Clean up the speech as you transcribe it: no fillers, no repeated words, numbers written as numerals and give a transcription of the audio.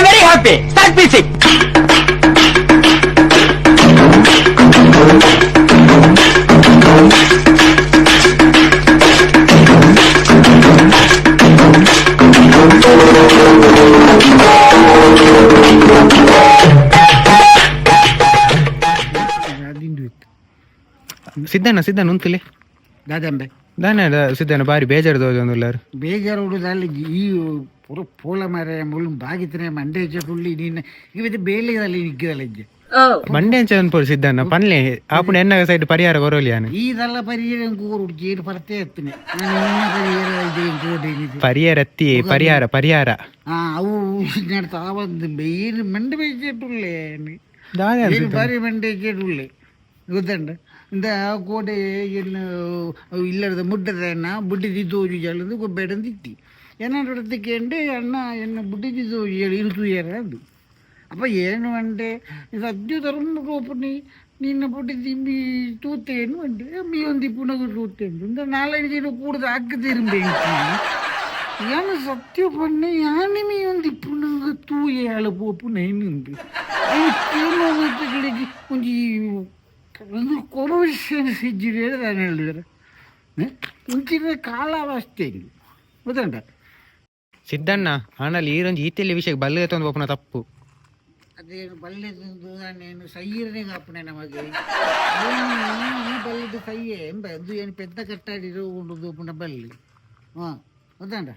I very happy. Start music. Siddanna Siddanna ಉಂತುಲೆ. ದಾದಂಬೆ? ದಾನೆ ಸಿದ್ದಣ್ಣ, ಬಾರಿ ಬೇಜಾರು ತೋಜೊಂದುಲ್ಲಾರು. ಬೇಜಾರು ದಾಲ ಈ ಪುರ ಪೋಲ ಮಾರೆ ಮುಳ್ಳು ಬಾಗಿತ್ತನೆ ಮಂಡೆ ಪುಳ್ಳಿ ನೀನು ಇವತ್ತು ಬೇಲೆ ನಿಗ್ಗದಲ್ಲ ಇಜ್ಜೆ. ಮಂಡೆ ಅಂಚ ಅನ್ಪೋಡು ಸಿದ್ದಣ್ಣ, ಪನ್ಲೆ ಆಪುಣ ಎನ್ನಾಗ ಸೈಡ್ ಪರಿಹಾರ ಕೊರೋಲಿಯಾನ. ಈ ದಲ್ಲ ಪರಿಹಾರ ಕೂರು ಜೇನು ಪರತೆ ಎತ್ತನೆ ನಿನ್ನ ಪರಿಹಾರ ಇದೆ ಕೋಟೆ. ಪರಿಹಾರ ಎತ್ತಿ, ಪರಿಹಾರ ಪರಿಹಾರ. ಆ ಅವು ನಡ್ತಾ ಒಂದು ಬೇರೆ ಮಂಡೆ ಬೇಜೆಟ್ಟುಳ್ಳೆ. ದಾನೆ? ಏನು ಬಾರಿ ಮಂಡೆ ಚೆಡುಳ್ಳೆ ಗೊತ್ತಂಡ. ಇಂದ ಕೋಟೆ ಏನು ಇಲ್ಲದ ಮುಡ್ಡದ ಅಣ್ಣ ಬುಡ್ಡಿದಿ ತೋಜು ಜಲದು ಗೊಬ್ಬೆಡಂದು ಇತ್ತಿ ಏನಾಡೋದಕ್ಕೆ ಅಣ್ಣ ಎನ್ನ ಬುಡ್ಡಿದಿ ತೋಜು ಹೇಳಿ ಇರು ತೂಯರ ಅದು. ಅಪ್ಪ ಏನು ಅಂಡೆ ಸದ್ಯ ಧರ್ಮ ಕೋಪನಿ ನಿನ್ನ ಪುಟ್ಟಿ ತಿಂಬಿ ತೂತೇನು ಅಂಡೆ ಮೀ ಒಂದು ಪುನಗ ತೂತೇನು ಇಂದ ನಾಲ್ಕು ದಿನ ಕೂಡದ ಹಾಕದಿರುಂಬೆ. ಏನು ಸತ್ಯ ಪಣ್ಣೆ ಯಾನೆ ಮೀ ಒಂದು ಪುನಗ ತೂಯೇಳು ಪೋಪುನ ಏನು ಕೇಳುವ ಒಂಜಿ ಒಂದು ಕೊರವಿಷನ್ ಸಿಜ್ಜಿರಿ ನಾನು ಹೇಳಿದ್ರೆ ಇಂಚಿನ ಕಾಲಾವಸ್ಥೆ ಗೊತ್ತುಂಟ. ಸಿದ್ದಣ್ಣ, ಆನಲ್ಲಿ ಈರೊಂಜಿ ಈತೆಲ್ಲಿ ವಿಷಯ ಬಲ್ಲೆ ತಂದು ಒಪ್ಪನ ತಪ್ಪು. ಅದೇನು ಬಲ್ಲೆ ತಿಂದು ನಾನೇನು ಸೈಯರನೇ ಕಾಪುಣೆ ನಮಗೆ ಈ ಬಲ್ಲೆದು ಸೈಯೆ ಎಂಬ ಅದು ಏನು ಪೆದ್ದ ಕಟ್ಟಾಡಿರೋ ಉಂಡು ಪುನ ಬಲ್ಲೆ ಹಾಂ ಗೊತ್ತುಂಟ.